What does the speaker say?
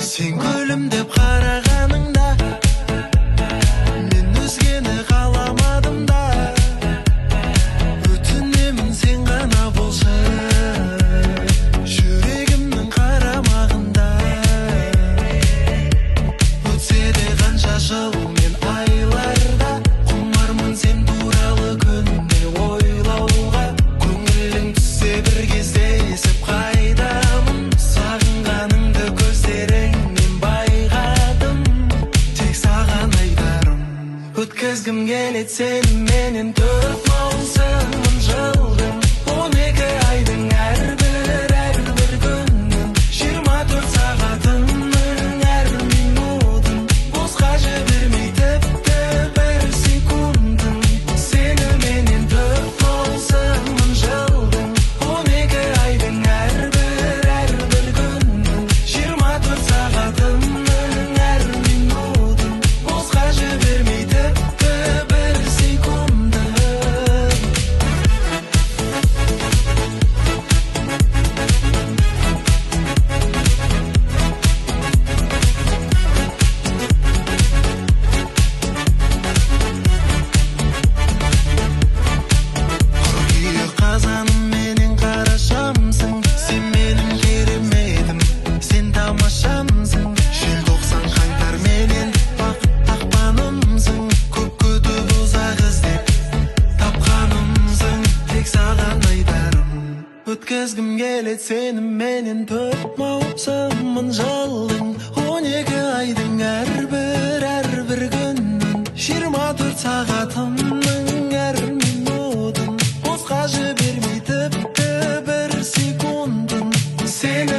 Сен күлімдеп қарағаныңда мен өзгені қаламадым да. Өтінемін, сен ғана болшы жүрегімнің қарамағында. Өтсе де қанша жыл мен айларда, құмармын сен туралы күнде ойлауға. Көңілің түссе бір кездесіп қайтамын, сағынғаныңды көздеріңнен байқадым. Тек саған айтарым, өткізгім келеді сеніменен төрт маусымын жылдың, 12 айдың әрбір күнін, 24 сағатының әр минутын, босқа жібермей тіпті бір секундын. Сеніменен төрт маусымын жылдың, 12 айдың әрбір күнін, 24 сағатының әр минутын, босқа жібермей тіпті бір секундын. Қыркүйек қазаным менен қарашамсың, сен менің кереметім, сен тамашамсың. Желтоқсан қаңтар менен бақыт ақпанымсың, көп күтіп ұзақ іздеп тапқанымсың. Тек саған айтарым, өткізгім келеді сеніменен төрт маусымын жылдың, 12 айдың әрбір күнін, 24 сағатымның әр минутын, босқа жібермей тіпті бір секундын. Сені